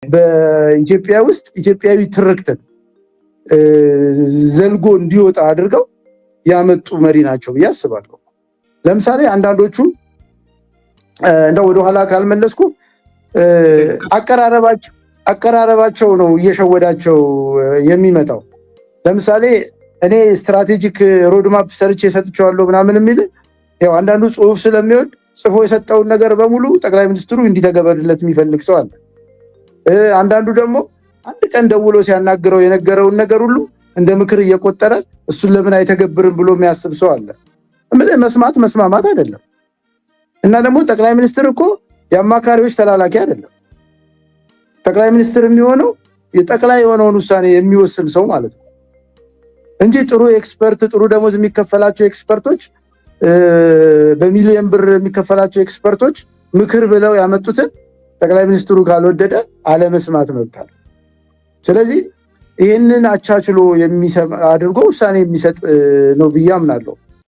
በኢትዮጵያ ውስጥ ኢትዮጵያዊ ትርክትን ዘልጎ እንዲወጣ አድርገው ያመጡ መሪ ናቸው ብዬ አስባለሁ። ለምሳሌ አንዳንዶቹ እንደው ወደኋላ ካልመለስኩ አቀራረባቸው ነው እየሸወዳቸው የሚመጣው። ለምሳሌ እኔ strategic roadmap ሰርቼ ሰጥቼዋለሁ ምናምን የሚል፣ ያው አንዳንዱ ጽሁፍ ስለሚወድ ጽፎ የሰጠውን ነገር በሙሉ ጠቅላይ ሚኒስትሩ እንዲተገበርለት የሚፈልግ ሰው አለ። አንዳንዱ ደግሞ አንድ ቀን ደውሎ ሲያናግረው የነገረውን ነገር ሁሉ እንደ ምክር እየቆጠረ እሱን ለምን አይተገብርም ብሎ የሚያስብ ሰው አለ። መስማት መስማማት አይደለም። እና ደግሞ ጠቅላይ ሚኒስትር እኮ የአማካሪዎች ተላላኪ አይደለም። ጠቅላይ ሚኒስትር የሚሆነው የጠቅላይ የሆነውን ውሳኔ የሚወስን ሰው ማለት ነው እንጂ ጥሩ expert፣ ጥሩ ደሞዝ የሚከፈላቸው expert ኦች፣ በሚሊየን ብር የሚከፈላቸው expert ኦች ምክር ብለው ያመጡትን ጠቅላይ ሚኒስትሩ ካልወደደ አለመስማት መብት አለ። ስለዚህ ይህንን አቻችሎ አድርጎ ውሳኔ የሚሰጥ ነው ብዬ አምናለሁ።